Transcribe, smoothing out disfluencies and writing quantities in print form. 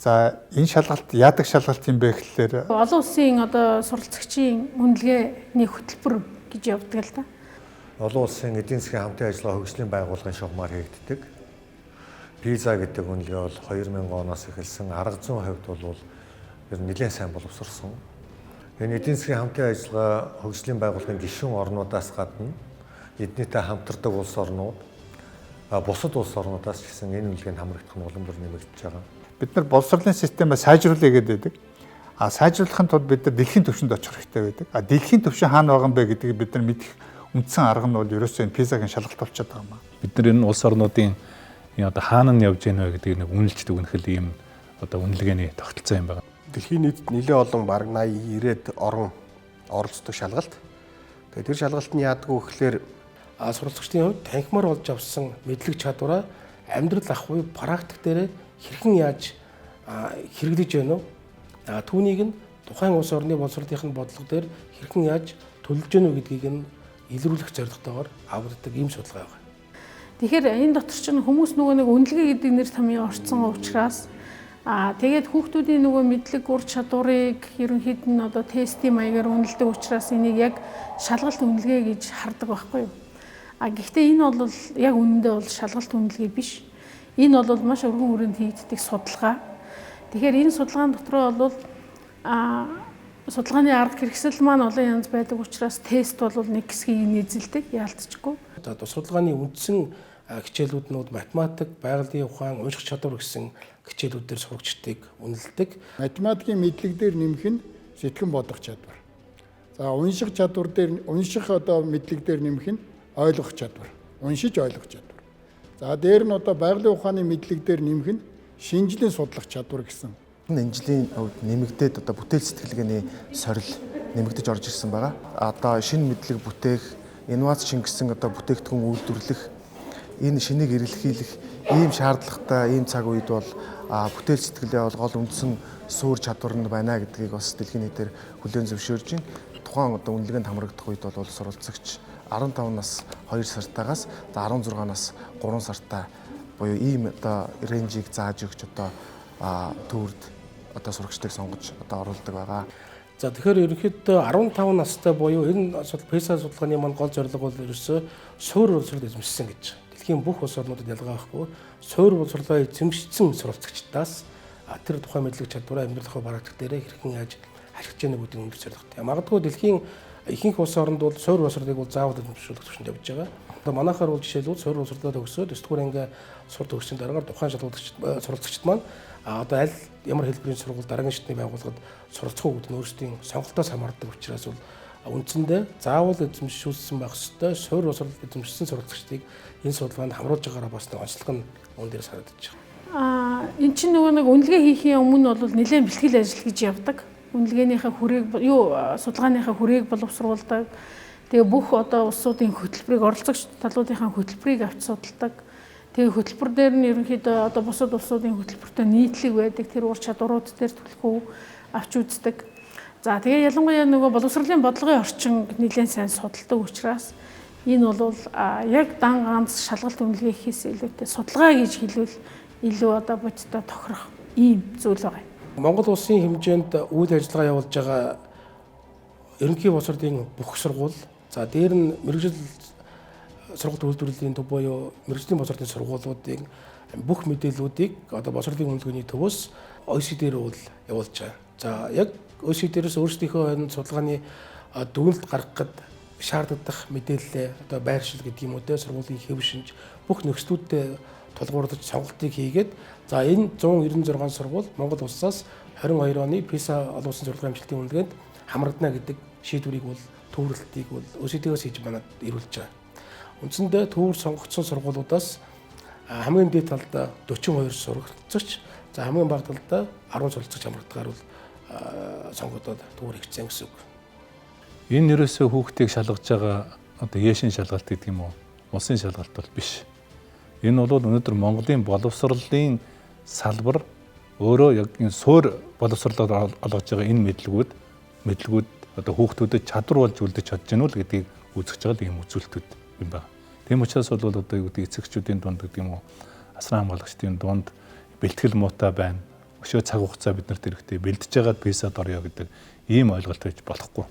За, энэ шалгалт яадаг шалгалт юм бэ гэхлээр олон улсын одоо суралцагчийн үнэлгээний хөтөлбөр гэж явдаг л да. Олон улсын эдийн засгийн хамтын ажиллагаа хөгжлийн байгууллагын шугамар хийгддэг. PISA гэдэг үнэлгээ бол 2000 оноос эхэлсэн, арга зүйн хувьд бол ер нь нэлээд сайн боловсрсон. Энэ эдийн засгийн хамтын ажиллагаа хөгжлийн байгууллагын гишүүн орнуудаас гадна эднийтэй хамтардаг улс орнууд, бусад улс орнуудаас ч гэсэн энэ үнэлгээнд хамрагдах нь улам бүр нэмэгдэж байгаа. Бид нар боловсролын системээ сайжруулъя гэдэг байдаг. А сайжруулахын тулд бид нар дэлхийн түвшинд очих хэрэгтэй байдаг. А дэлхийн түвшин хаана байгаа юм бэ гэдгийг бид нар мэдэх үндсэн арга нь бол ерөөсөө энэ PISA-гийн шалгалт болчиход байгаа юм аа. Бид нар энэ улс орнуудын одоо хаана нь явж гэнэ вэ гэдгийг нэг үнэлж дүгнэх ийм одоо үнэлгээний тогтолцоо юм байна. Дэлхийн нийтэд нэлээд олон, бараг 80 90-ад орон оролцдог шалгалт. Тэгээд тэр шалгалт нь яадаг вэ гэхлээр суралцагчдын хувьд танхимаар олж авсан мэдлэг чадвараа амьдрал ах буюу практик дээр хэрхэн яаж хэрэглэж байна вэ? Түүнийг нь тухайн улс орны боловсролын бодлого дээр хэрхэн яаж төлөвлөж байна вэ гэдгийг нь илрүүлэх зорилготойгоор авагддаг ийм судалгаа байна. Тэгэхээр энэ дотор чинь хүмүүс нөгөө нэг үнэлгээ гэдэг нэр томьёо орцсон учраас тэгээд хүүхдүүдийн нөгөө мэдлэг ур чадварыг ерөнхийд нь одоо тестийн маягаар үнэлдэг учраас энийг яг шалгалт үнэлгээ гэж хардаг байхгүй юу? А гэхдээ энэ бол яг үнэндээ бол шалгалт үнэлгээ биш. Энэ бол маш өргөн хүрээнд хийгддэг судалгаа. Тэгэхээр энэ судалгаан дотроо бол судалгааны арга хэрэгсэл маань олон янз байдаг учраас тест бол нэг хэсгийг нийцэлдэг, яалтчгүй. За, судалгааны үндсэн хичээлүүд нь математик, байгалийн ухаан, унших чадвар гэсэн хичээлүүдээр сурагчдыг үнэлдэг. Математикийн мэдлэг дээр нэмэх нь сэтгэн бодох чадвар. За, унших чадвар дээр, унших одоо мэдлэг дээр нэмэх нь ойлгох чадвар. Уншиж ойлгох чадвар. За, дээр нь одоо байгалийн ухааны мэдлэг дээр нэмэх нь шинжлэн судлах чадвар гэсэн. Энэ жилийн хувьд нэмэгдээд одоо бүтээл сэтгэлгээний сорил нэмэгдэж орж ирсэн байгаа. Одоо шинэ мэдлэг бүтээх, инновац шингэсэн одоо бүтээгдэхүүн үйлдвэрлэх, энэ шинийг эрэлхийлэх ийм шаардлагатай ийм цаг үед бол бүтээл сэтгэлгээ бол гол үндсэн суурь чадвар нь байна гэдгийг бас дэлхийн нийтээр хүлээн зөвшөөрж байна. Тухайн одоо үнэлгээнд хамрагдах үед бол суралцагч 15 нас 2 сартаагаас 16 нас 3 сартаа буюу ийм одоо ренжийг зааж өгч одоо төвөрд одоо сурагчдыг сонгож одоо оруулдаг байгаа. За, тэгэхээр ерөнхийдөө 15 настай буюу энэ PISA судалгааны маань гол зорилго бол ерөөсөө суур боловсрол эзэмшсэн гэж. Дэлхийн бүх улс орнуудад ялгаа байхгүй суур боловсролоо эзэмшсэн суралцагчдаас тэр тухайн мэдлэг чадвараа амьдрал ахуй практик дээрээ хэрхэн яаж ашиглаж яах гэдэг өндөр зорилготой. Магадгүй дэлхийн ихэнх улс оронд бол суур боловсролыг бол заавал эзэмшүүлэх түвшинд явж байгаа. Одоо манайхаар бол жишээлбэл суур боловсролоо төгсөөд 9 дугаар анги сур төгссөний дараагаар тухайн шалгуулагч суралцагчд маань одоо аль ямар хэлбэрийн сургууль, дараагийн шатны байгууллагад суралцах уу гэдэг нь өөрсдийн сонголтоос хамаардаг учраас бол үндсэндээ заавал эзэмшүүлсэн байх ёстой суур боловсрол эзэмшсэн суралцагчдыг энэ судалгаанд хамруулж байгаараа бас нэг онцлог нь үүн дээр харагдаж байгаа. Энэ чинь нөгөө нэг үнэлгээ хийхийн өмнө бол нэлээд бэлтгэл ажил гэж явдаг. Үнэлгээнийхээ хүрээг юу судалгааныхаа хүрээг боловсруулдаг. Тэгээ бүх одоо улсуудын хөтөлбөрийг, оролцогч талуудынхаа хөтөлбөрийг авч судалдаг. Тэгээ хөтөлбөр дээр нь ерөнхийдөө одоо бусад улсуудын хөтөлбөртэй нийтлэг байдаг. Тэр ур чадварууд дээр түлхүү авч үздэг. За, тэгээ ялангуяа нөгөө боловсролын бодлогын орчин нэлээд сайн судалдаг учраас энэ бол яг дан ганц шалгалт үнэлгээ хийхээс илүүтэй судалгаа гэж хэлвэл илүү одоо бодиттой тохирох ийм зүйл байгаа. Монгол улсын хэмжээнд үйл ажиллагаа явуулж байгаа ерөнхий боловсролын бүх сургууль, за дээр нь мэргэжил сургалт үйлдвэрлэлийн төв буюу мэргэжлийн боловсролын сургуулиудын бүх мэдээллүүдийг одоо боловсролын үнэлгээний төвөөс OECD-ээр бол явуулж байгаа. За, яг OECD-ээс өөрсдийнхөө энэ судалгааны дүгнэлт гаргахад шаардлагатай мэдээллээ, одоо байршил гэдэг юм уу те, сургуулийн хэв шинж, бүх нөхцлүүдтэй тулгуурлаж сонголтыг хийгээд, за энэ 196 сургууль Монгол улсаас 22 оны PISA олон улсын сурлагын амжилтын үнэлгээнд хамрагдана гэдэг шийдвэрийг бол, төвөрлөлтийг бол OECD-ээс хийж манад ирүүлж байгаа. Үндсэндээ төвөр сонгогдсон сургуулиудаас хамгийн дээд талдаа 42 суралцагч, за хамгийн бага талдаа 10 суралцагч хамрагдахаар бол сонгогдоод төвөр хийгдсэн гэсэн үг. Энэ ерөөсөө хүүхдийг шалгаж байгаа одоо Яшин шалгалт гэдэг юм уу? Улсын шалгалт бол биш. Энэ бол өнөөдөр Монголын боловсролын салбар өөрөө яг энэ суур боловсролоор олгож байгаа энэ мэдлэгүүд одоо хүүхдүүдэд чадвар болж үлдэж чадж гэнэ үү гэдгийг үзэж байгаа л ийм үзүүлэлтүүд юм байна. Тийм учраас бол одоо юу гэдэг, эцэгчүүдийн дунд гэдэг юм уу, асран хамгаалагчдын дунд бэлтгэл муутай байна. Өшөө цаг хугацаа бид нарт хэрэгтэй. Бэлдэж байгаад PISA-д орё гэдэг ийм ойлголт байж болохгүй.